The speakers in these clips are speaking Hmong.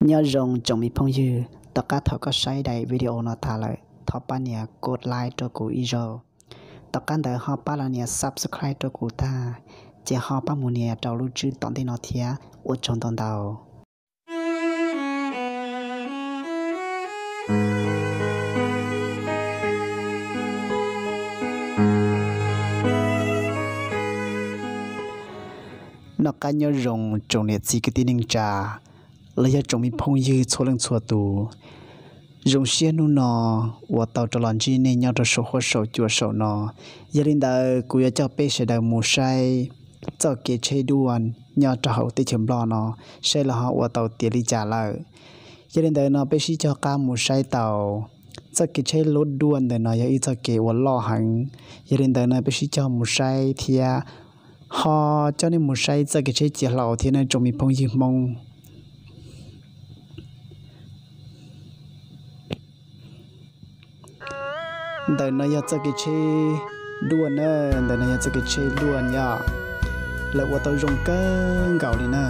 Nyob zoo tsoom me phooj ywg, tom qab thaum koj saib daim video no tas lawm, thov pab nias like rau kuv ib zaug. Tom qab ntawd ho pab los nias subscribe rau kuv tag, ces ho pab mus nias rau lub tswb tom ntej no thiab. Ua tsaug ntau ntau. Noj qab nyob zoo tsoom niam txiv kwv tij neej tsa, los yog tsoom me phooj ywg txhua leej txhua tus. Zoo siab hnub no uas tau rov los ntsib nej nyob rau saum huab saum cua saum no. Yog li ntawd kuv yuav coj peb sawv daws mus saib txoj kev tsheb duaj nyob rau hauv teb chaws Nplog no, saib los ho ua tau tiav li cas lawm. Yog li ntawd no peb sib cog qab mus saib tau. Txoj kev tsheb lub duaj ntawm no yog ib txoj kev uas loj heev. Yog li ntawd no peb sib cog mus saib thiab ho coj nej mus saib txoj kev tsheb ciav hlau thiab nawb tsoom me phooj ywg Hmoob. Ntawm no yog txoj kev tsheb duaj na, ntawm no yog txoj kev tsheb duaj yom. Lawv ua tau zoo kawg nkaus li na.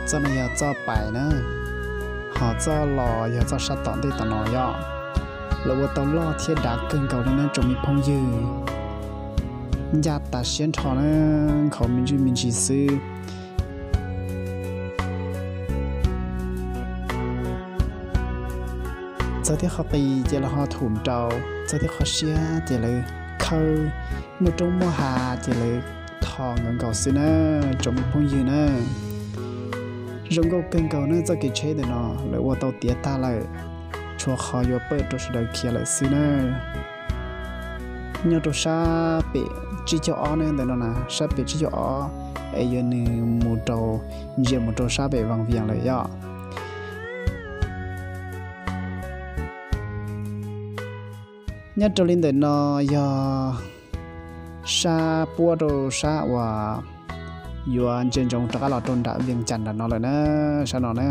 Txoj no yog txoj pais na, ho txoj los yog txoj sab tom ntej tom no yom. Lawv ua tau loj thiab dav kawg nkaus li na tsoom me phooj ywg. Ncaj tas siab nrho na, nkhaus me ntsis me ntsis xwb. Txog thiab qhov qis ces lawv ho thum rau, txog thiab qhov siab ces lawv khawb, muaj roob muaj hav ces lawv tho nkaus nkaus xwb na, tsoom me phooj ywg na. Zoo nkauj kawg nkaus na, txoj kev tsheb ntawm no lawv ua tau tiav tag lawm, tshuav qhov yuav pawj rau sawv daws khiav lawm xwb na. Nyob rau sab pem tsib caug ob ne, ntawm no na, sab pem tsib caug ob, es yog nws mus rau, ntsia mus rau sab pem Vaj Viam lawm yom. Nyob rau li ntawm no yog sab puab rau sab uas yuav ntsia ntsoov rov qab los rau nram Vias Cas nram no lawm na, sab no na.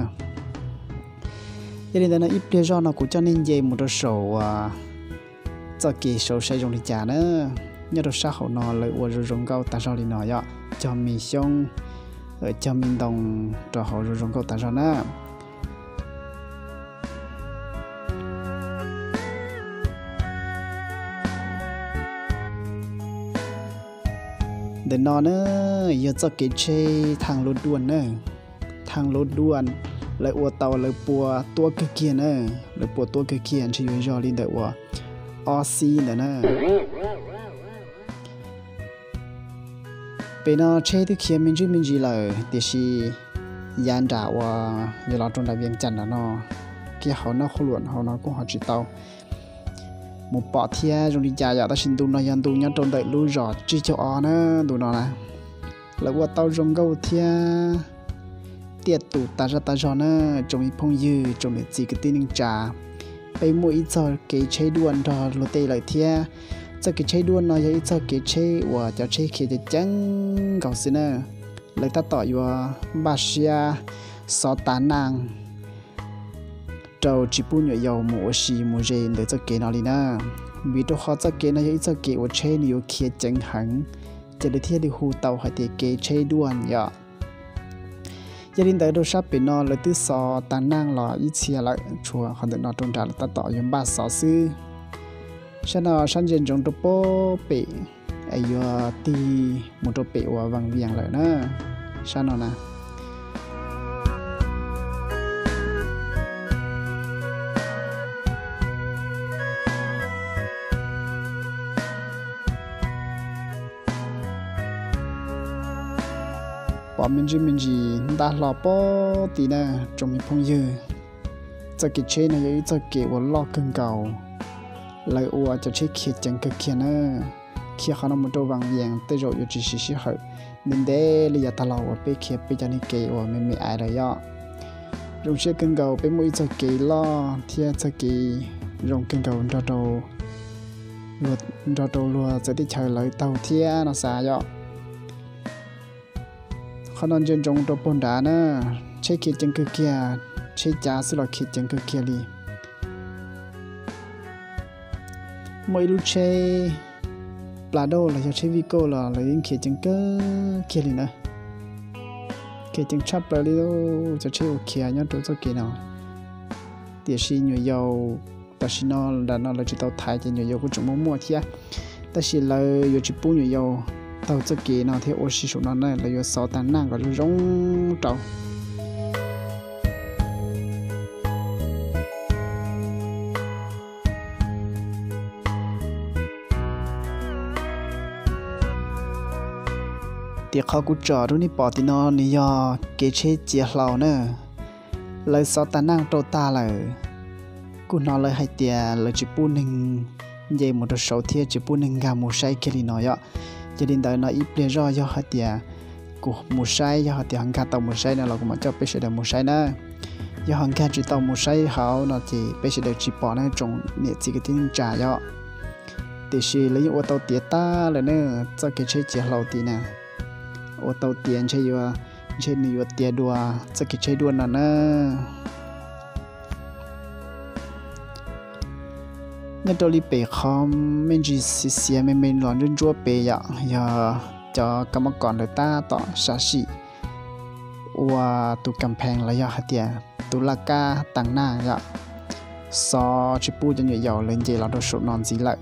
Yog li ntawd no ib pliag zog no kuv coj nej nce mus rau saum uas txoj kev saud saib zoo li cas na. Nyob rau sab hauv no lawv ua zoo zoo nkauj tas zog li no yom, cog me xyoob, cog me ntoo rau hauv zoo zoo nkauj tas zog na. Ntawm no na yog txoj kev tsheb thaj lub duaj na, thaj lub duaj, lawv ua tau lawv pua tuab kawg kiag na, lawv pua tuab kawg kiag ntshe yuav zog li ntawm uas ob xib ntawd na. Pem no tsheb twb khiav me ntsis me ntsis lawm tiam sis yav nram uas yuav los rau nram Vias Cas nram no, kiag hauv Naj Qhuj Luam hauv no kuj ho tsis tau mus pom thiab zoo li cas yom, tab sis ntu no yog ntu nyob rau ntawm lub zos tsib caug ob na, ntu no na. Lawv ua tau zoo nkauj thiab tiaj tus tas zog tas zog na, tsoom me phooj ywg tsoom niam txiv kwv tij neej tsa. Peb muaj ib txoj kev tsheb duaj nrog luag tej lawm thiab. Txoj kev tsheb duaj no yog ib txoj kev tsheb uas cov tsheb khiav ceev ceev nkaus xwb na. Lawv tab tom yuav npaj siab xov tas naj rau tsis pub nyuam yaus mus ua si mus ze ntawm txoj kev no li na. Vim rau qhov txoj kev no yog ib txoj kev uas tsheb nws yuav khiav ceev heev, ces lawv thiaj li hu tau hais tias kev tsheb duaj yom. Yog li ntawd rau sab pem no lawv twb xov tas naj los ib txhia lawm, tshuav qhov ntawm no rau nram lawv tab tom yuav npaj xov xwb. Sab no sab ntsia ntsoov rau pem, es yuav tig mus rau pem uas Vaj Viam lawm na, sab no na. Pom me ntsis me ntsis nta hlo pem tid na, tsoom me phooj ywg. Txoj kev tsheb no yog ib txoj kev uas loj kawg nkaus, lawv ua cov tsheb khiav ceev kawg kiag na. Khiav qhov no mus rau Vaj Viam tej zaum yuav tsis siv sij hawm ntev ntev li yav tag los uas peb khiav peb cov niag kev uas me me ais lawm yom. Zoo siab kawg nkaus peb muaj ib txoj kev loj thiab txoj kev zoo kawg nkaus nrog rau luag txawv teb chaws lawv taug thiab no xav yom. Qhov no ntsia ntsoov rau puag nrad na, tsheb khiav ceev kawg kiag, tsheb cav xwb los khiav ceev kawg kiag li. Muaj ib lub tsheb Plas Dauj los yog tsheb Vij Kauj los lawv yeej khiav ceev kawg kiag li na. Khiav ceev tshaj plaws li, cov tsheb uas khiav nyob rau txoj kev no. Tiam sis nyuam yaus tam sim no nram no lawv tsis tau thaiv ces nyuam yaus kuj tseem muaj muaj thiab. Tab sis lawv yuav tsis pub nyuam yaus taug txoj kev no thiab ua si saum no na, lawv yuav xov tag naj kom zoo zoo rau. Tim qhov kuv tsom rau nej pom tim no nws yog kev tsheb ciav hlau na. Lawv xov tag naj rau tag lawm, kuj hnov lawv hais tias lawv tsis pub neeg nce mus rau saud thiab tsis pub neeg nkag mus saib kiag li no yom. Yog li ntawd no ib pliag zoj yog hais tias kuv mus saib, yog hais tias ho nkag tau mus saib no los kuv mam coj peb sawv daws mus saib na. Yog ho nkag tsis tau mus saib hauv no ces peb sawv daws tsis pom na tsoom niam txiv kwv tij neej tsa yom. Tiam sis lawv yeej ua tau tiav tag lawm na, txoj kev tsheb ciav hlau tim na. Ua tau tiav ntshe yuav, ntshe nws yuav tiav dua txoj kev tsheb dua no na. Nyob rau li pem qhov me ntsis xiav xiav me me los ntsuab ntsuab pem yom, yog cov kab mob kos ntawd tab tom sam sim ua tus kas phees los yog hais tias tus laj kab tag naj yom, xov tsis pub cov nyuam yaus lawv nce los rau saum no ntxiv lawm.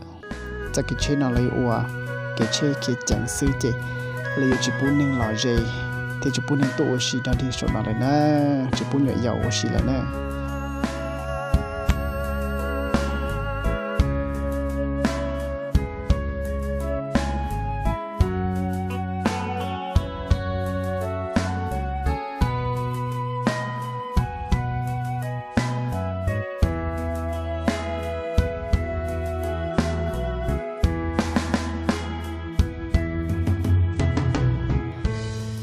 Txoj kev tsheb no lawv yuav ua kev tsheb khiav ceev xwb ces lawv yuav tsis pub neeg los ze thiab tsis pub neeg tuaj ua si dog dig saum no lawm na, tsis pub nyuam yaus ua si lawm na.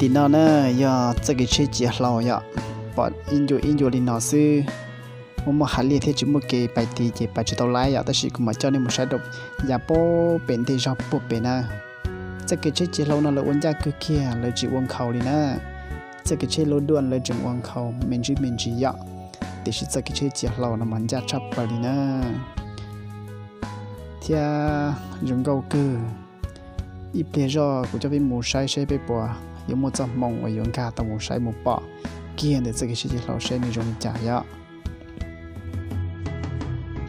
Tim no na yog txoj kev tsheb ciav hlau yom, pom ib ncua ib ncua li no xwb. Muaj muaj hav liaj thiab tsis muaj kev pais tid ces pais tsis tau laib yom, tab sis kuv mam coj nej mus saib rau yav puag pem ntej zog puag pem na. Txoj kev tsheb ciav hlau no lawv ua ncaj kawg kiag, lawv tsis ua nkhaus li na. Txoj kev tsheb luaj duaj lawv tseem ua nkhaus me ntsis me ntsis yom, tiam sis txoj kev tsheb ciav hlau no mas ncaj tshaj plaws li na. Thiab zoo nkauj kawg. Ib pliag zoj kuv coj peb mus saib seb peb puas yuav muaj txoj hmoo uas yuav nkag tau mus saib mus pom kiag ntawm txoj kev tsheb ciav hlau seb nws zoo li cas yom.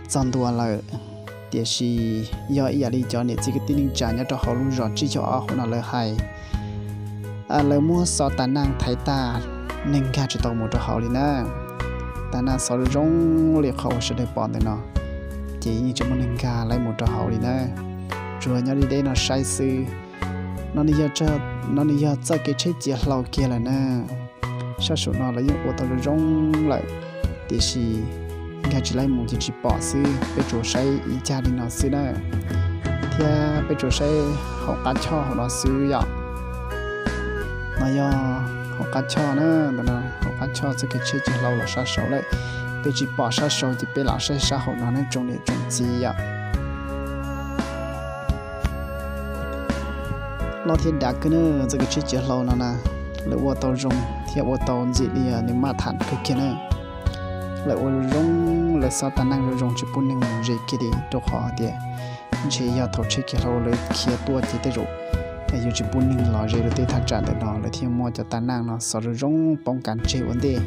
Txog ntua lawm, tiam sis yog ib yam li cov niam txiv kwv tij neej tsa nyob rau hauv lub zos tsib caug ob hauv no lawv hais, lawv muab xov tas naj thaiv tag, neeg nkag tsis tau mus rau hauv li na. Tas naj xov zoo zoo li qhov uas sawv daws pom ntawm no, ces yeej tsis muaj neeg nkag laib mus rau hauv li na. Tsuas nyob deb deb no saib xwb. No nws yog txoj kev tsheb ciav hlau kiag lawm na. Sab saum no lawv yeej ua tau zoo zoo lawm, tiam sis nkag tsis laib mus ces tsis pom xwb, peb tsuas saib ib cag li no xwb na. Thiab peb tsuas saib hauv qab choj hauv no xwb yom. No yog hauv qab choj na, ntawm no hauv qab choj txoj kev tsheb ciav hlau los sab saud lawm. Peb tsis pom sab saud ces peb lam saib sab hauv no na tsoom niam tsoom txiv yom. Loj thiab dav kawg na, txoj kev tsheb ciav hlau no na, lawv ua tau zoo thiab ua tau ntxim li nws maj tham kawg kiag na. Lawv ua zoo, lawv xov tas naj zoo zoo tsis pub neeg mus ze kiag li, rau qhov hais tias ntshe yog thaum tsheb ciav hlau lawv khiav tuaj ces tej zaum yuav tsis pub neeg los ze lawv tej thaj tsam ntawm no, lawv thiaj muab cov tas naj no xov zoo zoo poob kav tseg ua ntej.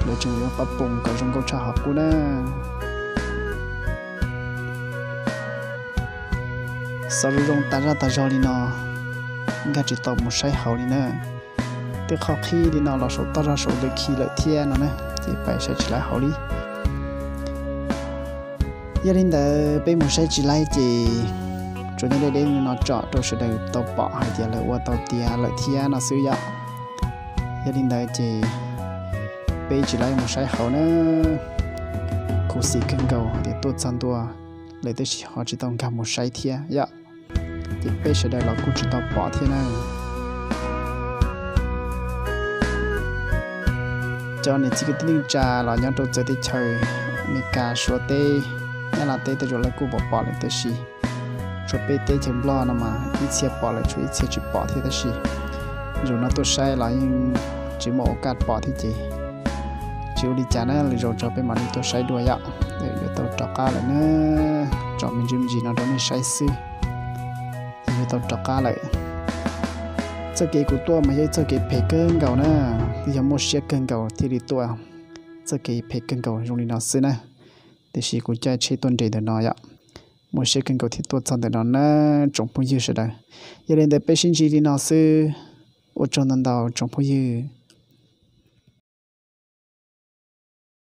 Lawv tseem yuav pab poos kom zoo nkauj tshaj qub na. Xov zoo zoo tas zaj tas zog li no, nkag tsis tau mus saib hauv li na. Tej qhov qhib li no los saum toj zog saum lawv khi lawm thiab no na, ces pais saib tsis laib hauv li. Yog li ntawd peb mus saib tsis laib ces tsuas nyob deb deb li no tsom rau sawv daws tau pom hais tias lawv ua tau tiav lawm thiab no xwb yom. Yog li ntawd ces peb tsis laib mus saib hauv na. Khuv xim kawg nkaus hais tias tuaj txog ntua lawm tab sis ho tsis tau nkag mus saib thiab yom. Ces peb sawv daws los kuj tsis tau pom thiab na. Cov niam txiv kwv tij neej tsa los nyob rau txawv teb chaws Amelikas, Suav teb, Nyab Laj teb tej zaum lawv kuj pom pom lawm tab sis tshuav peb teb chaws Nplog no mas ib txhia pom lawm tshuav ib txhia tsis pom thiab tab sis zaum no tuaj saib los yeej tsis muaj ua kaj pom thiab ces tsis ua li cas na, lwm zaus tso peb mam li tuaj saib dua yom. Yuav tau rov qab lawm na, tsom me ntsis me ntsis no rau nej saib xwb. Yuav tau rov qab lawm. Txoj kev kuv tuaj mas yog ib txoj kev phem kawg nkaus na, twb yog muaj siab kawg nkaus thiaj li tuaj. txoj kev phem kawg nkaus zoo li no xwb na. Tiam sis kuv caij tsheb tuaj nres ntawm no yom, muaj siab kawg nkaus thiaj tuaj txog ntawm no na tsoom phooj ywg sawv daws. Yog li ntawd peb sib ntsib li no xwb, ua tsaug ntau ntau tsoom phooj ywg